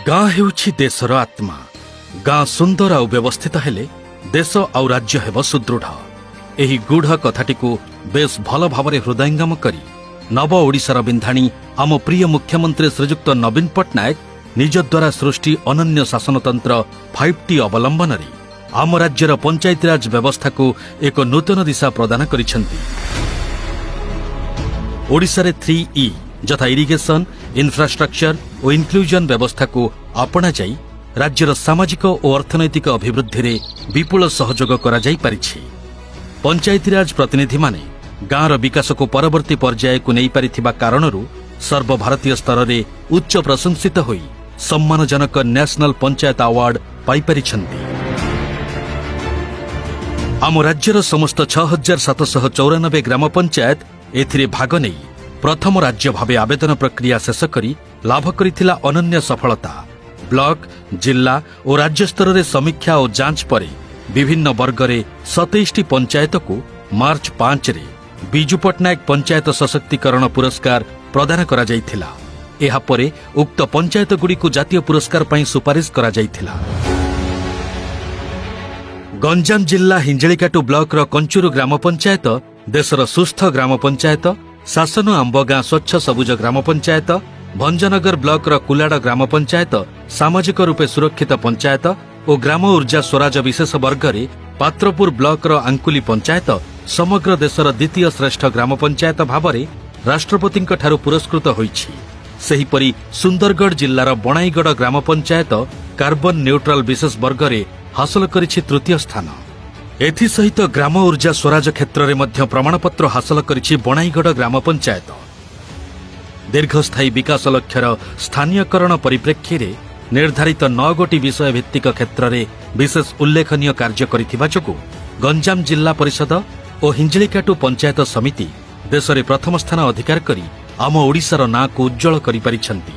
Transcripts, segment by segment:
ଗାଁ ହେଉଛି ଦେଶର ଆତ୍ମା। ଗାଁ ସୁନ୍ଦର ଆଉ ବ୍ୟବସ୍ଥିତ ହେଲେ ଦେଶ ଆଉ ରାଜ୍ୟ ହେବ ସୁଦୃଢ଼। ଏହି ଗୂଢ଼ କଥାଟିକୁ ବେଶ୍ ଭଲ ଭାବରେ ହୃଦୟଙ୍ଗମ କରି ନବ ଓଡ଼ିଶାର ବିନ୍ଧାଣୀ ଆମ ପ୍ରିୟ ମୁଖ୍ୟମନ୍ତ୍ରୀ ଶ୍ରୀଯୁକ୍ତ ନବୀନ ପଟ୍ଟନାୟକ ନିଜ ଦ୍ୱାରା ସୃଷ୍ଟି ଅନନ୍ୟ ଶାସନତନ୍ତ୍ର 5T ଅବଲମ୍ବନରେ ଆମ ରାଜ୍ୟର ପଞ୍ଚାୟତିରାଜ ବ୍ୟବସ୍ଥାକୁ ଏକ ନୂତନ ଦିଶା ପ୍ରଦାନ କରିଛନ୍ତି। ଓଡ଼ିଶାରେ 3E ଯଥା ଇରିଗେସନ, ଇନଫ୍ରାଷ୍ଟ୍ରକ୍ଚର ଓ ଇନକ୍ଲୁଜନ ବ୍ୟବସ୍ଥାକୁ ଆପଣାଯାଇ ରାଜ୍ୟର ସାମାଜିକ ଓ ଅର୍ଥନୈତିକ ଅଭିବୃଦ୍ଧିରେ ବିପୁଳ ସହଯୋଗ କରାଯାଇପାରିଛି। ପଞ୍ଚାୟତିରାଜ ପ୍ରତିନିଧିମାନେ ଗାଁର ବିକାଶକୁ ପରବର୍ତ୍ତୀ ପର୍ଯ୍ୟାୟକୁ ନେଇପାରିଥିବା କାରଣରୁ ସର୍ବଭାରତୀୟ ସ୍ତରରେ ଉଚ୍ଚ ପ୍ରଶଂସିତ ହୋଇ ସମ୍ମାନଜନକ ନ୍ୟାସନାଲ ପଞ୍ଚାୟତ ଆୱାର୍ଡ ପାଇପାରିଛନ୍ତି। ଆମ ରାଜ୍ୟର ସମସ୍ତ 6794 ଗ୍ରାମ ପଞ୍ଚାୟତ ଏଥିରେ ଭାଗ ନେଇ ପ୍ରଥମ ରାଜ୍ୟ ଭାବେ ଆବେଦନ ପ୍ରକ୍ରିୟା ଶେଷ କରି ଲାଭ କରିଥିଲା ଅନନ୍ୟ ସଫଳତା। ବ୍ଲକ, ଜିଲ୍ଲା ଓ ରାଜ୍ୟସ୍ତରରେ ସମୀକ୍ଷା ଓ ଯାଞ୍ଚ ପରେ ବିଭିନ୍ନ ବର୍ଗରେ 27ଟି ପଞ୍ଚାୟତକୁ ମାର୍ଚ୍ଚ 5ରେ ବିଜୁ ପଟ୍ଟନାୟକ ପଞ୍ଚାୟତ ସଶକ୍ତିକରଣ ପୁରସ୍କାର ପ୍ରଦାନ କରାଯାଇଥିଲା। ଏହାପରେ ଉକ୍ତ ପଞ୍ଚାୟତଗୁଡ଼ିକୁ ଜାତୀୟ ପୁରସ୍କାର ପାଇଁ ସୁପାରିଶ କରାଯାଇଥିଲା। ଗଞ୍ଜାମ ଜିଲ୍ଲା ହିଞ୍ଜିଳିକାଟୁ ବ୍ଲକର କଞ୍ଚୁରୁ ଗ୍ରାମ ପଞ୍ଚାୟତ ଦେଶର ସୁସ୍ଥ ଗ୍ରାମ ପଞ୍ଚାୟତ, ଶାସନ ଆମ୍ବଗାଁ ସ୍ୱଚ୍ଛ ସବୁଜ ଗ୍ରାମ ପଞ୍ଚାୟତ, ଭଞ୍ଜନଗର ବ୍ଲକର କୁଲାଡ଼ ଗ୍ରାମ ପଞ୍ଚାୟତ ସାମାଜିକ ରୂପେ ସୁରକ୍ଷିତ ପଞ୍ଚାୟତ ଓ ଗ୍ରାମ ଉର୍ଜା ସ୍ୱରାଜ ବିଶେଷ ବର୍ଗରେ ପାତ୍ରପୁର ବ୍ଲକର ଆଙ୍କୁଲି ପଞ୍ଚାୟତ ସମଗ୍ର ଦେଶର ଦ୍ୱିତୀୟ ଶ୍ରେଷ୍ଠ ଗ୍ରାମ ପଞ୍ଚାୟତ ଭାବରେ ରାଷ୍ଟ୍ରପତିଙ୍କଠାରୁ ପୁରସ୍କୃତ ହୋଇଛି। ସେହିପରି ସୁନ୍ଦରଗଡ଼ ଜିଲ୍ଲାର ବଣାଇଗଡ଼ ଗ୍ରାମ ପଞ୍ଚାୟତ କାର୍ବନ ନ୍ୟୁଟ୍ରାଲ ବିଶେଷ ବର୍ଗରେ ହାସଲ କରିଛି ତୃତୀୟ ସ୍ଥାନ। ଏଥିସହିତ ଗ୍ରାମ ଉର୍ଜା ସ୍ୱରାଜ କ୍ଷେତ୍ରରେ ମଧ୍ୟ ପ୍ରମାଣପତ୍ର ହାସଲ କରିଛି ବଣାଇଗଡ଼ ଗ୍ରାମ ପଞ୍ଚାୟତ। ଦୀର୍ଘସ୍ଥାୟୀ ବିକାଶ ଲକ୍ଷ୍ୟର ସ୍ଥାନୀୟକରଣ ପରିପ୍ରେକ୍ଷୀରେ ନିର୍ଦ୍ଧାରିତ 9 ଗୋଟି ବିଷୟଭିତ୍ତିକ କ୍ଷେତ୍ରରେ ବିଶେଷ ଉଲ୍ଲେଖନୀୟ କାର୍ଯ୍ୟ କରିଥିବା ଯୋଗୁଁ ଗଞ୍ଜାମ ଜିଲ୍ଲା ପରିଷଦ ଓ ହିଞ୍ଜିଳିକାଟୁ ପଞ୍ଚାୟତ ସମିତି ଦେଶରେ ପ୍ରଥମ ସ୍ଥାନ ଅଧିକାର କରି ଆମ ଓଡ଼ିଶାର ନାଁକୁ ଉଜ୍ଜ୍ୱଳ କରିପାରିଛନ୍ତି।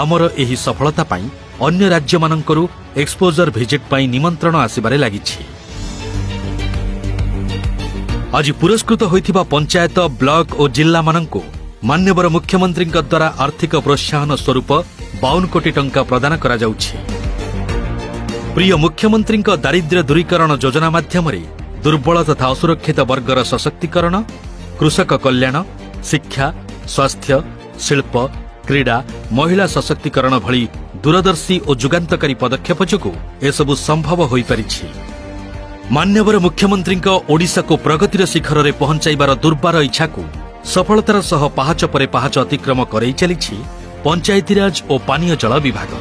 ଆମର ଏହି ସଫଳତା ପାଇଁ ଅନ୍ୟ ରାଜ୍ୟମାନଙ୍କରୁ ଏକ୍ସପୋଜର ଭିଜିଟ୍ ପାଇଁ ନିମନ୍ତ୍ରଣ ଆସିବାରେ ଲାଗିଛି। ଆଜି ପୁରସ୍କୃତ ହୋଇଥିବା ପଞ୍ଚାୟତ, ବ୍ଲକ ଓ ଜିଲ୍ଲାମାନଙ୍କୁ ମାନ୍ୟବର ମୁଖ୍ୟମନ୍ତ୍ରୀଙ୍କ ଦ୍ୱାରା ଆର୍ଥିକ ପ୍ରୋତ୍ସାହନ ସ୍ୱରୂପ 52 କୋଟି ଟଙ୍କା ପ୍ରଦାନ କରାଯାଉଛି। ପ୍ରିୟ ମୁଖ୍ୟମନ୍ତ୍ରୀଙ୍କ ଦାରିଦ୍ର୍ୟ ଦୂରୀକରଣ ଯୋଜନା ମାଧ୍ୟମରେ ଦୁର୍ବଳ ତଥା ଅସୁରକ୍ଷିତ ବର୍ଗର ସଶକ୍ତିକରଣ, କୃଷକ କଲ୍ୟାଣ, ଶିକ୍ଷା, ସ୍ୱାସ୍ଥ୍ୟ, ଶିଳ୍ପ, କ୍ରୀଡ଼ା, ମହିଳା ସଶକ୍ତିକରଣ ଭଳି ଦୂରଦର୍ଶୀ ଓ ଯୁଗାନ୍ତକାରୀ ପଦକ୍ଷେପ ଯୋଗୁଁ ଏସବୁ ସମ୍ଭବ ହୋଇପାରିଛି। ମାନ୍ୟବର ମୁଖ୍ୟମନ୍ତ୍ରୀଙ୍କ ଓଡ଼ିଶାକୁ ପ୍ରଗତିର ଶିଖରରେ ପହଞ୍ଚାଇବାର ଦୁର୍ବାର ଇଚ୍ଛାକୁ ସଫଳତାର ସହ ପାହାଚ ପରେ ପାହାଚ ଅତିକ୍ରମ କରେଇ ଚାଲିଛି ପଞ୍ଚାୟତିରାଜ ଓ ପାନୀୟ ଜଳ ବିଭାଗ।